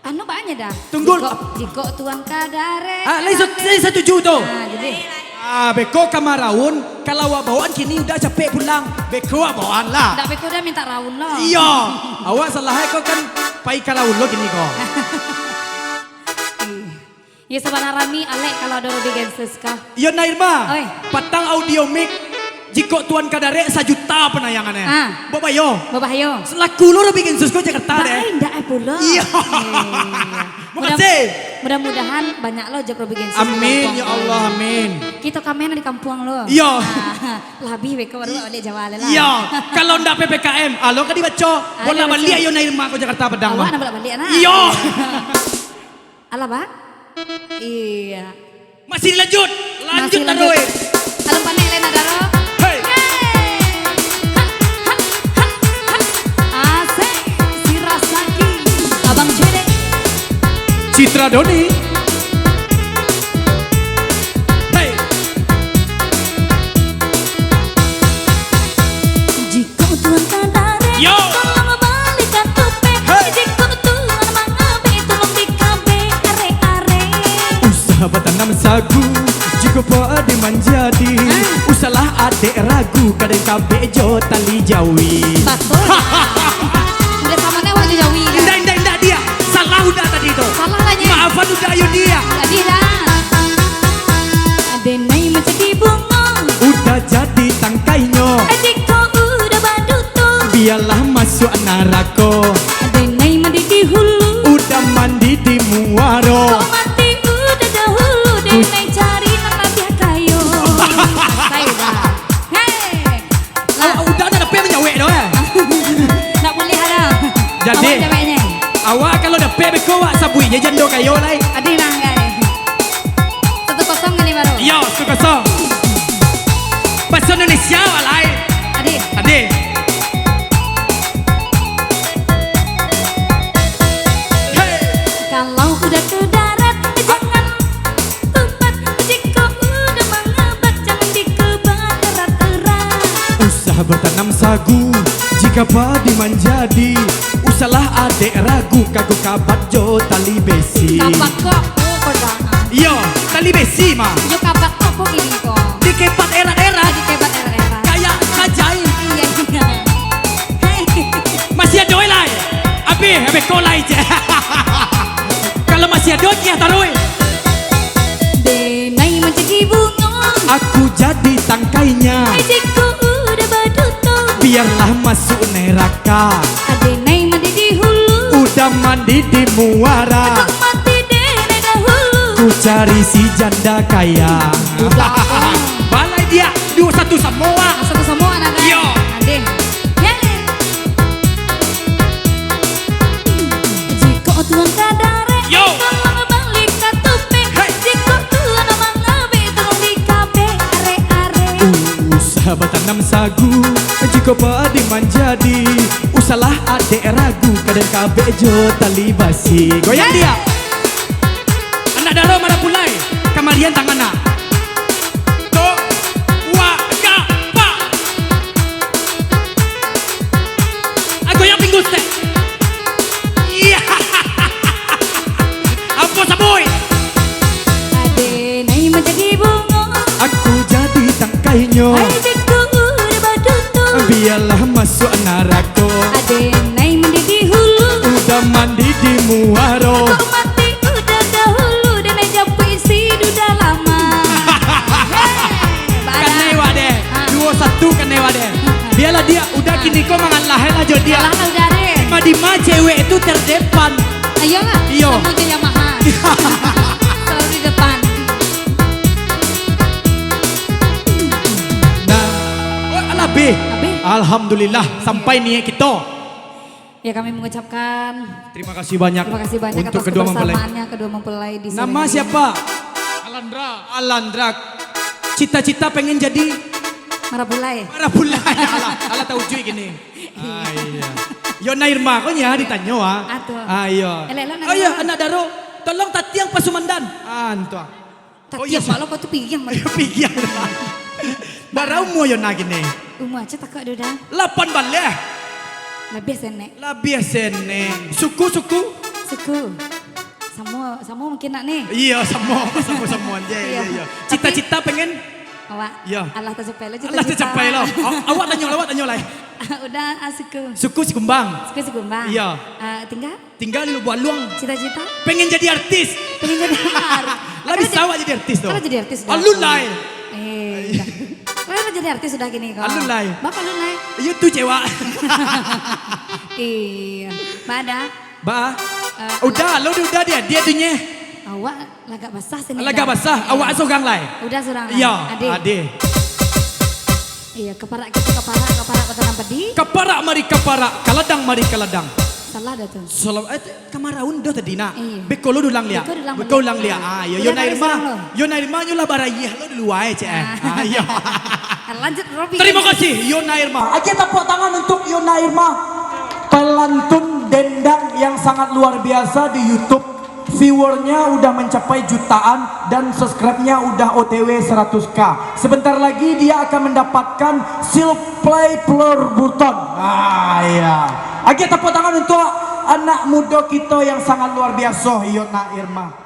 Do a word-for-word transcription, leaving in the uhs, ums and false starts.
Anu banyak dah. Tunggu. Jikok, jikok tuan ka darek. Ah, lai sa-, lai satuju tu. Ah, jadi. Ah, beko ka maraun, kalau awak bawaan kini udah capek pulang. Beko awak bawaan lah. Ndak beko dah minta raun lah. Iyo. Awak salah ko kan pai ka raun lo kini ko. Iyo, sabana rami alek kalau ado Robi Gensus kah? Iyo, Nairma. Oi. Patang audio mic, jikok tuan ka darek sajuta panayangannyo. Ah. Babayo. Babayo. Salaku lo Robi Gensus ko Jakarta deh. Bae, ndak pulo. Iyo. Iya. Makasih. Mudah-mudahan banyak lo jok Robi Gensus. Amin, ya Allah, amin. Kito kamen di kampuang lo. Iyo. Ah, labiah beko baru balik Jawa lah. Iyo. Kalau ndak P P K M, alo ka dibaco. Bolak baliak yo Nairma ko Jakarta Padang. Awak nak bolak baliak nah. Iyo. Alah, Bang? Iya. Masih dilanjut. Lanjut taruih. Alun panek lai nak daro. Hei. Yeay. Ha, ha, ha, ha. Asik. Si Rasaki. Abang Cedek. Citra Doni. Hei. Jikok tuan ka darek, yo, tolong balikan topeng. Hei. Jikok tuan mangabek, tolong dikabek arek-arek. Usah batanam sagu, jikok padi manjadi. Hah? Usahlah adek ragu, ka den kabek jo tali jawi. Batua. Udah samo nyo wak jo jawi kan? Indak, indak, indak, diak. Salah udah tadi tu. Salah lah, Nyai. Maafan udah, ayo, diak. Jadi dah. Denai manjadi bungo. Udah jadi tangkainyo. Jikok udah baduto. Bialah masuak narako. Denai mandi di hulu. Udah mandi di muaro. Kok mandi udah dahulu. Denai cari nan labiah kayo. Asai dah. Hei. Awak udah nak dapek manjawek tu, eh? Nak buliah dah. Jadi, awak jaweknyo. Awak kalau dapek beko, awak sabuik je jando kayo lai. Adih nah, guys. Satu kosong kini baru. Iyo, satu kosong. Bahasa Indonesia awak lai. Adih. Adih. Hei. Kalau udah ka darek, jangan Tupat, jikok udah mangabek, jangan dikabek erat-erat. Usah batanam sagu, jikok padi manjadi. Usahlah adek ragu, kago kabek jo tali besi. Kabek kok, oh, kondangan. Iyo, tali besi mah. Iyo, kabek kok, kok gini kok. Dikabek erat-erat. Dikabek erat-erat. Kayak kajai. Iya, iya. Hei. Masih ado lai. Abih, abih ko lai je. Kalau masih ado, kiah taruih. Denai manjadi bungo. Aku jadi tangkainyo. Ai, jikok udah baduto. Biarlah masuk neraka. Denai mandi di hulu. Udah mandi di muara. Kok mati denai dahulu. Ku cari si janda kaya. Udah. Balai diak, duo satu samo, wak. Satu samo, anak, kan? Iyo. Adih. Yeay. Jikok tuan ka darek, yo, tolong balikan topeng. Hei. Jikok tuan mangabek, tolong dikabek arek-arek. Usah batanam sagu, jikok padi manjadi. Usahlah adek ragu, ka den kabek jo tali basi. Goyang diak. Anak daro marapulai, kamarian tangan nak. Tok, wak, gak, pak. Ah, goyang pinggul stek. Iya. Apo sabuik? Denai manjadi bungo. Aku jadi tangkainyo. Ai, jikok udah baduto. Biarlah masuk narako. Denai mandi di hulu. Udah mandi di muaro. Kok mati udah dahulu, denai japuik si duda lama. Hei, badan. Kanai wak deh. Ah. Duo satu kanai wak deh. Biarlah diak, udah, ah, kini ko mangalah lah jo diak. Kalah lah udah deh. Dima-dima cewek itu terdepan. Ayolah. Iyo. Samo jo Yamaha. Selalu di depan. Nah, oh, labih. Labih. Alhamdulillah, sampai niat kito. Ya, kami mengucapkan terima kasih banyak, terima kasih banyak untuk atas kedua mempelai, kebersamaannya kedua mempelai di sore hari ini. Nama siapa? Alandra. Alandra. Cita-cita pengen jadi? Marapulai. Marapulai. Alah, alah taujuik kini. Ah, iya. Yo, Nairma ko nya ditanyo, ah. Ah, tu. Ah, iya. Elok-elok, oh, iya, Nairma. Anak daro, tolong tatiang pasumandan. Ah, antu. Tatiang, oh, iya, bak lo kau tu pigiang. Pigiang. Bara umua yo nah kini? Umua aja takak duda. Lapan baleh. Labiah senek. Labiah senek. Suku, suku? Suku. Samo, samo mungkin nak ni. Iyo, samo, samo-samo aja. Iyo. Iyo, iyo. Tapi cita-cita pengen? Awak? Iyo. Alah tacapai lah cita-cita. Alah tacapai lah. Aw-, awak tanyo lah, awak tanyo lah. Uda, ah, suku. Suku Sikumbang. Suku Sikumbang. Iyo. Ah, tingga? Tingga di Lubuak Aluang. Cita-cita? Pengen jadi artis. Pengen jadi ar-, Lah bisa awak jadi artis tu. Kalau jadi artis dah. Alun lai. Eh, dah. Kalau jadi artis sudah kini kau. Alun lai. Bapa alun lai. Iyo tu cewek. Iyo. Bada. Ba? Eh, Uda, lo di Uda dia, dia tu nye. Awak lagak basah sini. Lagak basah, awak surang lai. Uda surang lai. Iyo, Ade. Ade. Iyo, kaparak kito kaparak, kaparak batanam padi. Kaparak mari kaparak, kaladang mari kaladang. Salah dah tu. Salah, eh, kamaraun doh tadi nak. Iyo. Beko lo dulang liak. Beko dulang Beko dulang liak. Ah, iyo, Uda Yona kami Irma. Surang lo. Yona Irma nyo lah barayah lo di lua, eh, cek, eh. Ah. Ah, iyo. Lanjut, Robi. Terima kasih, Yona Irma. Aja tapuak tangan untuk Yona Irma. Pelantun dendang yang sangat luar biasa di YouTube. Viewernya udah mencapai jutaan dan subscribe-nya udah O T W seratus K. Sebentar lagi dia akan mendapatkan Silk Play Floor Button. Ah, iya. Aja tapuak tangan untuk anak muda kita yang sangat luar biasa, Yona Irma.